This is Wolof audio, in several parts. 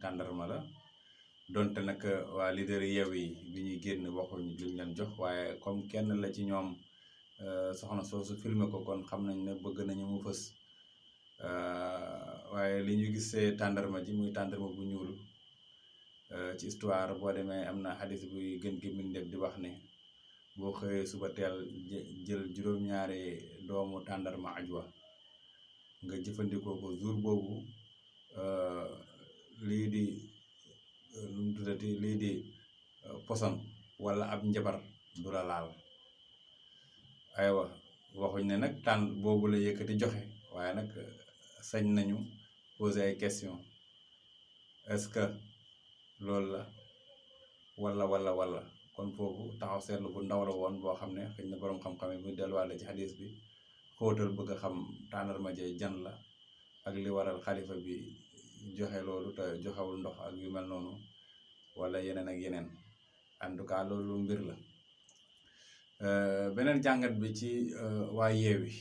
tàndarma la donte nag waa leader Yewwi bi ñuy génn waxuñ luñ leen jox waaye comme kenn la ci ñoom soxna soosu filmer ko kon xam nañ ne bëgg nañu mu fës waaye li ñu gisee tàndarma ji muy tàndarma bu ñuul ci histoire boo demee am na xadis buy gën gi mbindéef di wax ne boo xëyee suba teel jël juróom-ñaari doomu tàndarma ajwa nga jëfandikoo ko jour boobu lii di lu mu tuddati lii di poson wala ab njabar du la laal aywa waxuñ ne nag tànn boobu la yëkkati joxe waaye nag sañ nañu poser ay question est-ce que loolu la wala kon foofu taxaw seetlu bu ndaw la woon boo xam ne xëy na boroom xam-xam yi muy delluwaale ci xadis bi xóotal bëgg a xam tàndarma jee jan la ak li waral xalifa bi joxe loolu te joxewul ndox ak yu mel noonu wala yeneen ak yeneen en tout cas loolu mbir la beneen jàngat bi ci waa Yewwi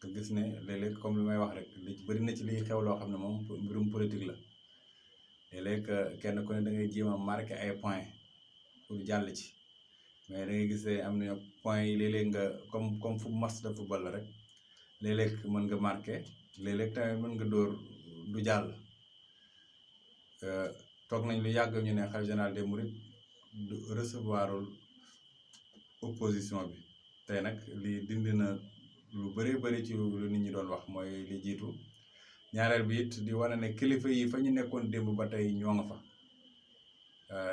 nga gis ne léeg-léeg comme li may wax rek li bëri na ci liy xew loo xam ne moom mbirum politique la léeg-léeg kenn ku ne da ngay jéem a marqué ay points pour jàll ci mais da ngay gis ne am na points yi léeg-léeg nga comme fu match de football la rek léeg-léeg mën nga marqué léeg-léeg tamit mën nga dóor du jàll toog nañ lu yàgg ñu ne xalifa général des mourides du recevoirul opposition bi tey nag lii dindi na lu bëri ci lu nit ñi doon wax mooy li jiitu ñaareel bi it di wane ne kilifa yi fa ñu nekkoon démb ba tey ñoo nga fa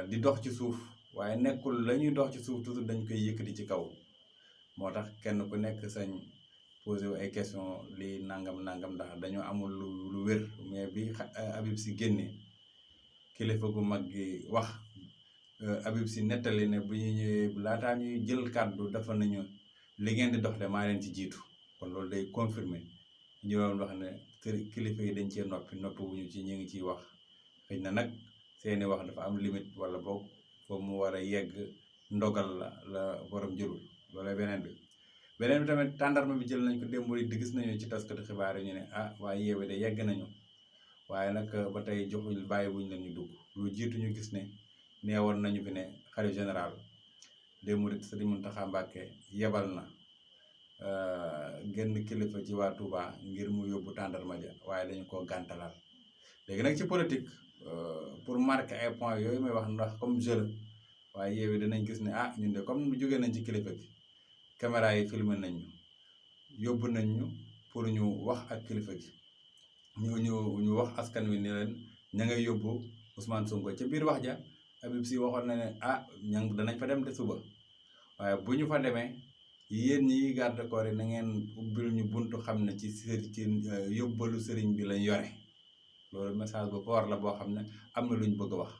di dox ci suuf waaye nekkul la ñuy dox ci suuf toujours dañ koy yëkkati ci kaw moo tax kenn ku nekk sañ posé wu ay question lii nangam ndax dañoo amul lu wér mais bi Habib Sy génnee kilifa gu mag gi wax Habib Sy nettali ne bu ñu ñëwee laataa ñuy jël kàddu dafa nañu li ngeen di dox de maa leen ci jiitu kon loolu day confirmer ñu doon wax ne kilifa yi dañ cee noppi wuñu ci ñu ngi ciy wax xëy na nag seeni wax dafa am limite wala boog foofu mu war a yegg ndogal la borom jëlul loolu beneen bi tamit tàndarma bi jël nañ ko démb di gis nañu ci taskatu xibaar yi ñu ne waaye Yewwi de yegg nañu waaye nag ba tey joxuñ bàyyi wuñ leen ñu dugg lu jiitu ñu gis ne neewoon nañu fi ne xalifa général des mourides Serigne Mountakha Mbacké yebal na genn kilifa ci waa Touba ngir mu yóbbu tàndarma ja waaye dañu koo gàntalal léegi nag ci politique pour marquer ay points yooyu may wax ndax comme jeu waaye Yewwi dinañ gis ne ñun de comme jógee nañ ci kilifa gi caméra yi filmé nañ ñu yóbbu nañ ñu pour ñu wax ak kilifa gi ñu wax askan wi ni leen ña ngay yóbbu Ousmane Sonko ca biir wax ja Habib Sy waxoon na ne ña danañ fa dem de suba waaye bu ñu fa demee yéen ñi garde corps yi na ngeen ubbil ñu buntu xam ne ci yóbbalu sëriñ bi lañ yore loolu message bu fort la boo xam ne am na lu ñu bëgg a wax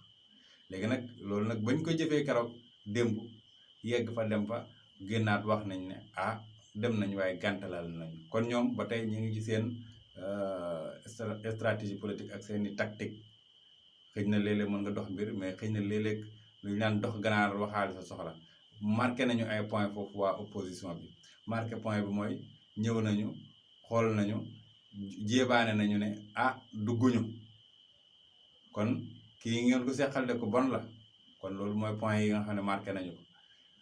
léegi nag loolu nag bañ ko jëfee keroog démb yegg fa dem fa génnaat wax nañ ne dem nañ waaye gàntalal nañ kon ñoom ba tey ñu ngi ci seen stratégie politique ak seeni tactique xëy na léeg-léeg mën nga dox mbir mais xëy na léeg-léeg lu ñu naan dox ganaar waxaale sa soxla marqué nañu ay point foofu waa opposition bi marqué point bi mooy ñëw nañu xool nañu jéebaane nañu ne dugguñu kon kii ngeen ko seqal de ko bon la kon loolu mooy point yi nga xam ne marqué nañu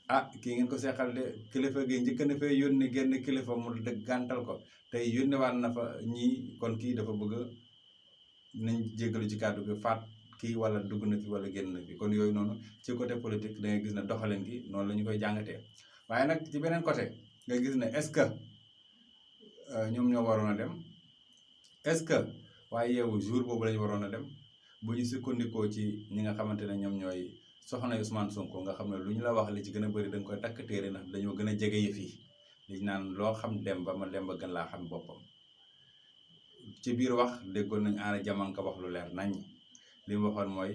ko kii ngeen ko seqal de kilifa gi njëkk na fee yónni genn kilifa mu dëgg gàntal ko tey yónniwaat na fa ñii kon kii dafa bëgg nañ jéggalu ci kàddu gi faat kii wala dugg na fi wala génn na fi kon yooyu noonu ci côté politique da ngay gis ne doxalin gi noonu la ñu koy jàngatee waaye nag ci beneen côté nga gis ne est-ce que ñoom ñoo waroon a dem est-ce que waaye Yewwi jour boobu la ñu waroon a dem bu ñu sukkandikoo ci ñi nga xamante ne ñoom ñooy soxna Ousmane Sonko nga xam ne lu ñu la wax li ci gën a bëri da nga koy takk téere ndax dañoo gën a jege yëf yi li naan loo xam dem ba ma dem ba gën laa xam boppam ci biir wax déggoon nañ Anna Diamanka wax lu leer nañ li mu waxoon mooy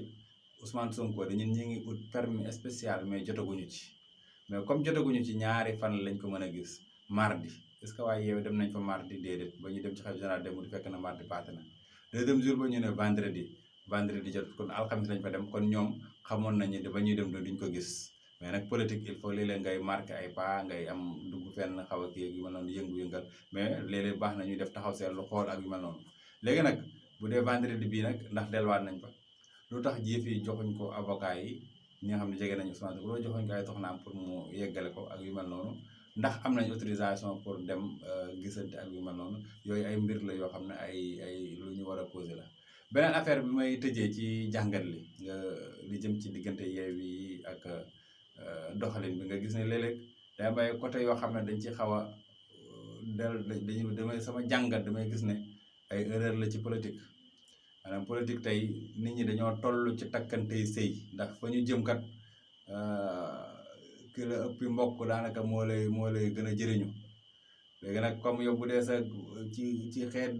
Ousmane Sonko de ñun ñi ngi ut permis spécial mais jotaguñu ci mais comme jotaguñu ci ñaari fan lañ ko mën a gis mardi est-ce que waaye Yewwi dem nañ fa mardi déedéet ba ñu dem ci xalifa général dem di fekk na mardi paase na deuxième jour ba ñu ne vendredi jot kon alxamis lañ fa dem kon ñoom xamoon nañu ne ba ñuy dem duñ ko gis mais nag politique il faut léeg-léeg ngay marqué ay pas ngay am dugg fenn xaw a kii yu mel noonu yëngu-yëngal mais léeg-léeg baax na ñuy def taxaw seetlu xool ak yu mel noonu léegi nag bu dee vendredi bii nag ndax delluwaat nañ fa lu tax jëf yi joxuñ ko avocat yi ñi nga xam ne jege nañu Ousmane Sonko loolu joxuñ ko ay soxnaam pour mu yeggale ko ak yu mel noonu ndax am nañ autorisation pour dem gisante ak yu mel noonu yooyu ay mbir la yoo xam ne ay lu ñu war a posé la. beneen affaire bi may tëjee ci jàngat li jëm ci diggante Yewwi ak doxalin bi nga gis ne léeg-léeg day am ay côté yoo xam ne dañ ci xaw a damay sama jàngat damay gis ne ay erreur la ci politique. maanaam politique tey nit ñi dañoo toll ci takkantey sëy ndax fa ñu jëm kat ki la ëppi mbokk daanaka moo lay gën a jëriñu léegi nag comme yow bu dee sa ci xeet